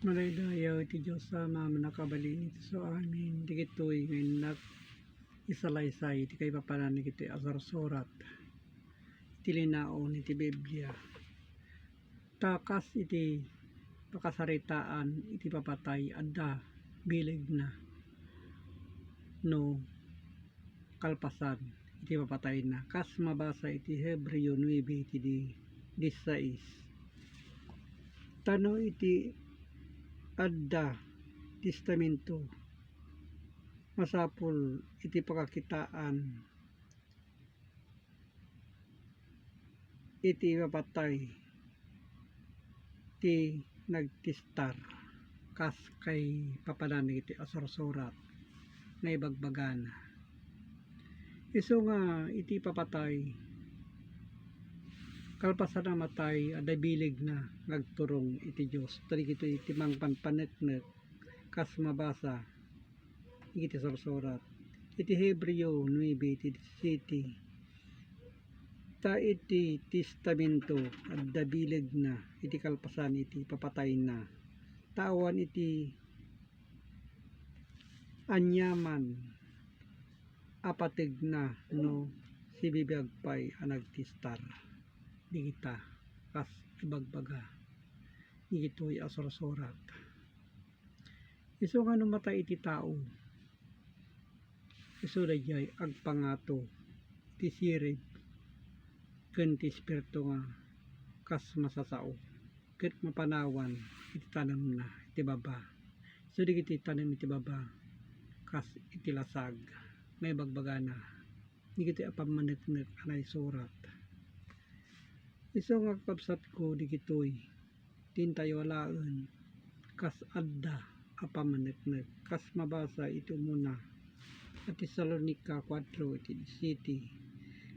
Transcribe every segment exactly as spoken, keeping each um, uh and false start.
Madaydayaw iti Dios Ama a mannakabalin iti su amin, dagitoy nga innak isalaysay iti kaipapanan dagitoy a sursurat iti linaon iti Biblia. Ta kas iti pakasaritaan iti papatay, adda bilegna no kalpasan iti papatayna, kas mabasa iti Hebreo nuebe iti di-, disisais. Ta no iti adda testamento, masapul iti pakakitaan iti ipapatay ti nagtestar, kas kaipapanan iti a sursurat nga ibagbagana. Isu nga iti ipapatay, kalpasan a matay, adda bilegna nga agturong iti Dios. Ta dagitoy ti mangpanpaneknek kas mabasa iti sursurat iti Hebreo nuebe iti disisiete. Ta iti testamento, adda bilegna iti kalpasan iti papatayna. Ta awan iti aniaman a pategna no sibibiag pay a nagtestar dagita kas ibagbaga dagitoy a sursurat. Isu nga no matay iti tao, isu daydiay agpangato ti sirib ken ti espiritu nga kas masasao, ket mapanawan iti tanemna iti baba. Isu dagiti tanem iti baba kas iti lasag nga ibagbagana dagitoy a pammaneknek a naisurat. Isu nga kakabsatko, dagitoy ti intayo alaen kas adda a pammaneknek, kas mabasa iti umuna a Tesalonica kuatro iti disisiete.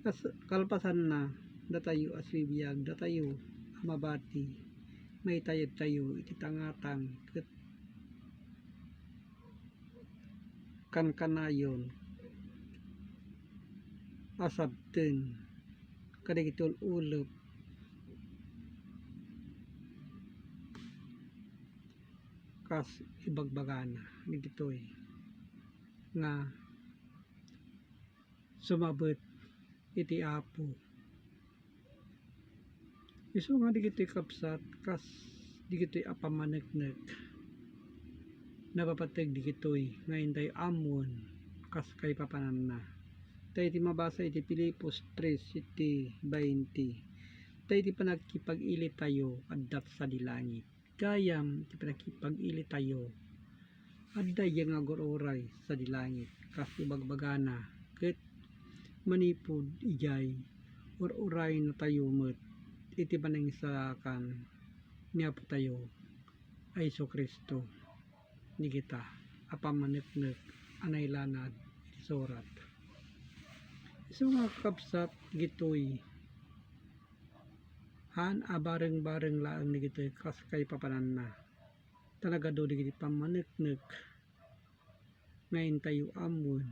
Kas kalpasanna, datayo a sibibiag, datayo a mabati, maitayabtayo iti tangatang ket kankanayon a sabten kadagiti ul-ulep kas ibagbagana dagitoy nga sumabet iti Apo. Isu nga dagitoy kabsat, kas dagitoy a pammaneknek, napapateg dagitoy nga intayo ammon kas kaipapananna. Ta iti mabasa iti Filipos tres iti bainte, ta iti panagkipag-ilitayo adda sadi langit. Gayam iti panagkipag-ilitayo, adda idiay nga agur-uray sadi langit, kas ibagbagana, ket manipud idiay, ur-uraynatayo met iti panangisalakan ni Apotayo a Jesu-Cristo dagita a pammaneknek a nailanad iti surat. Isu nga kakabsat dagitoy, haan a bareng-bareng laeng dagitoy kas kaipapananna. Ta nagadu dagiti pammaneknek nga intayo ammon,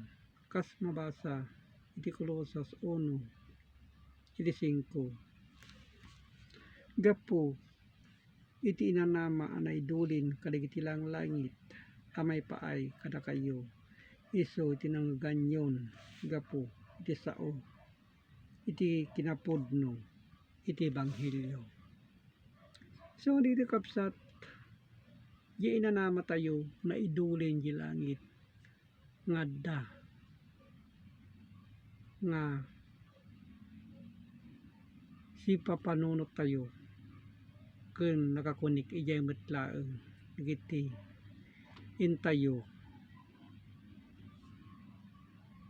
kas mabasa iti Colosas uno, iti singko. Gapu iti inanama a naidulin kadagiti langlangit a maipaay kadakayo, isu ti nangngeganyon gapu iti sao iti kinapudno iti ebanghelio. So, dagiti kabsat, diay inanamatayo naidulin diay langit nga adda nga sipapanunottayo ken nakakunik idiay met laeng dagiti intayo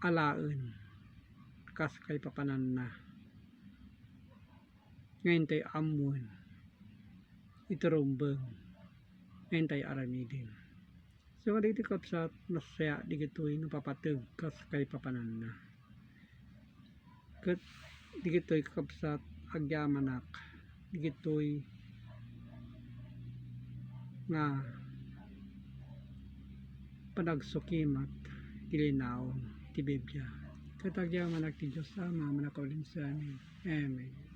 alaen kas kaipapananna nga intay ammon iti rumbeng nga intay aramiden. So, kadagiti kabsat, nasayaat dagitoy napapateg kas kaipapananna. Ket dagitoy kabsat, agyamanak dagitoy nga panagsukimat ti linaon ti Biblia. Ket agyamanak ti Dios Ama a mannakabalin. Amen.